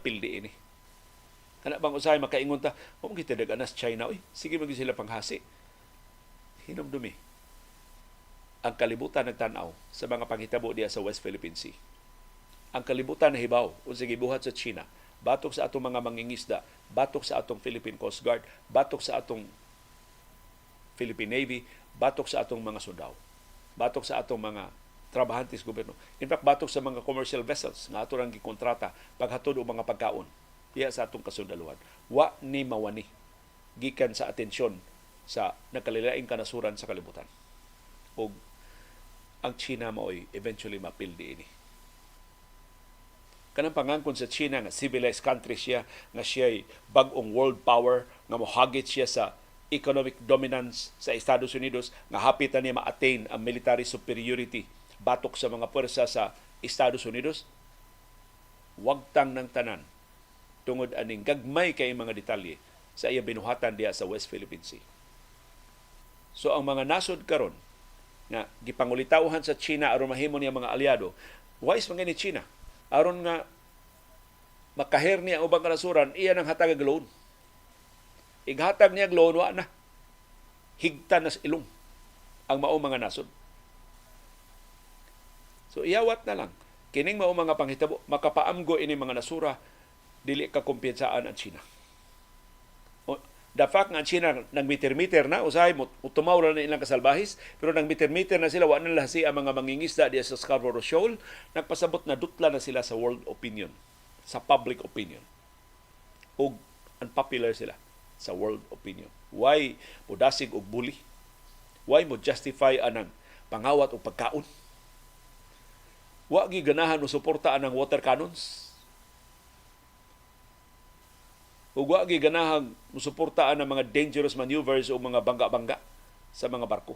Mapildi ini. Kana bang usahay makaingon ta, "Wa kita dag-ana sa China, oy. Sige man sila panghasi." Hinumdumi, ang kalibutan nagtan-aw sa mga panghitabo diya sa West Philippine Sea. Ang kalibutan nahibaw unsa gibuhat sa China batok sa atong mga mangingisda, batok sa atong Philippine Coast Guard, batok sa atong Philippine Navy, batok sa atong mga sundao, batok sa atong mga trabahante sa gobyerno. In fact, batok sa mga commercial vessels nga ato rang gikontrata paghatod og mga pagkaon diya sa atong kasundaluhan. Wa ni mawani gikan sa atensyon sa nakalilaing kanasuran sa kalibutan. Og ang China maoy eventually mapildi ini. Kanang pangangkon sa China nga civilized country siya, nga siya'y bag-ong world power, nga mohagit siya sa economic dominance sa Estados Unidos, nga hapit na niya ma-attain ang military superiority batok sa mga puwersa sa Estados Unidos, wagtang ng tanan tungod aning gagmay kay mga detalye sa iya binuhatan diha sa West Philippine Sea. So ang mga nasod karon nga gipangulitawhan sa China aron mahimo niya mga aliado, wise man ni China aron nga makaher niya ang ubang kanasuran, iya nang hatag og loan. Ighatag niya loan, wa na. Higtan na sa ilong ang mao mga nasod. So iyawat na lang. Kining mao mga panghitabo, makapaamgo ini mga nasura, dili ka kumpiyansaan ang China. The fact nga ang China nagmiter-meter na, usahay mo tumaw na ilang kasalbahis, pero nagmiter-meter na sila, wa na lahasi ang mga mangingisda diya sa Scarborough Shoal, nagpasabot na dutla na sila sa world opinion, sa public opinion. Og unpopular sila sa world opinion. Why mo dasig og bully? Why mo justify anang pangawat og pagkaon? Wa gi ganahan mo suporta anang water cannons? Ug wa gi ganahan musuporta ang mga dangerous maneuvers o mga bangga-bangga sa mga barko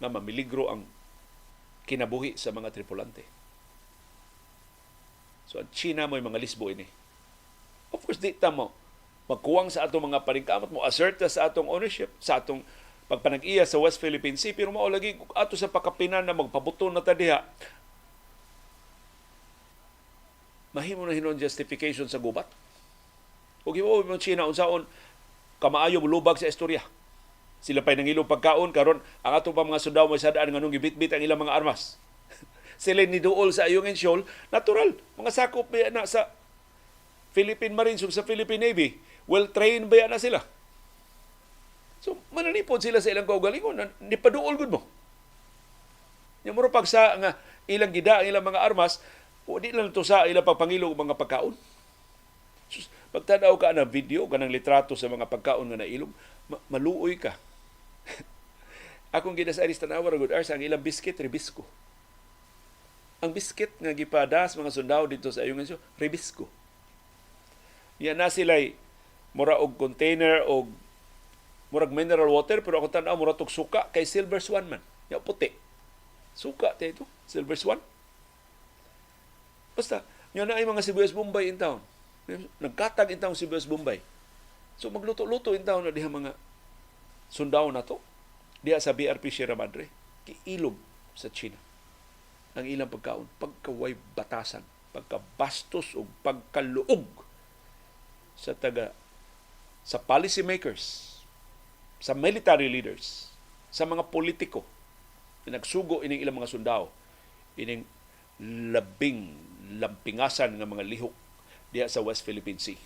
nga mamiligro ang kinabuhi sa mga tripulante. So ang China mo'y mga lisbo ini. Of course, di ta mo magkuwang sa atong mga paningkamot mo assert sa atong ownership, sa atong pagpanag-iya sa West Philippine Sea, pero mao lagi ato sa pakapinan na magpabuto na ta diha, mahimo na hinuon justification sa gubat. Ug himo mo China unsaon kamaayo molubag sa istorya. Sila pa'y nangilog pagkaon karon ang ato pa mga sundao may sadaan nganong gibitbit ang ilang mga armas. Sila niduol sa Ayungin Shoal, natural, mga sakop ba na sa Philippine Marines ug sa Philippine Navy. Well trained ba na sila? So mananipod sila sa ilang kaugalingon, nipaduol gud mo. Nya mura pag sa nga ilang gida ang ilang mga armas, o di lang to sa ilang pagpangilog mga pagkaon. Sus, pagtanaw ka na video, kanang litrato sa mga pagkaon nga nailog, maluoy ka. Akong gida sa Aris tanawa good hours, ang ilang biscuit, Rebisco. Ang biscuit nga gipadas mga sundao dito sa Ayungin, Rebisco. Yan na sila'y mura og container og murag mineral water, pero ako tan-aw mura tog suka kay Silver Swan man. Ya puti. Suka te ito, Silver Swan. Basta, nya na ay mga sibuyas Bombay in town. Nagkatag in town sibuyas Bombay. So magluto-luto in town na diha mga sundao na to. Diha sa BRP Sierra Madre. Giilog sa China ang ilang pagkaon, pagkaway batasan, pagkabastos o pagkaluog sa taga sa policy makers, sa military leaders, sa mga politiko na nagsugo ining ilang mga sundao ining labing lampingasan nga mga lihok diha sa West Philippine Sea.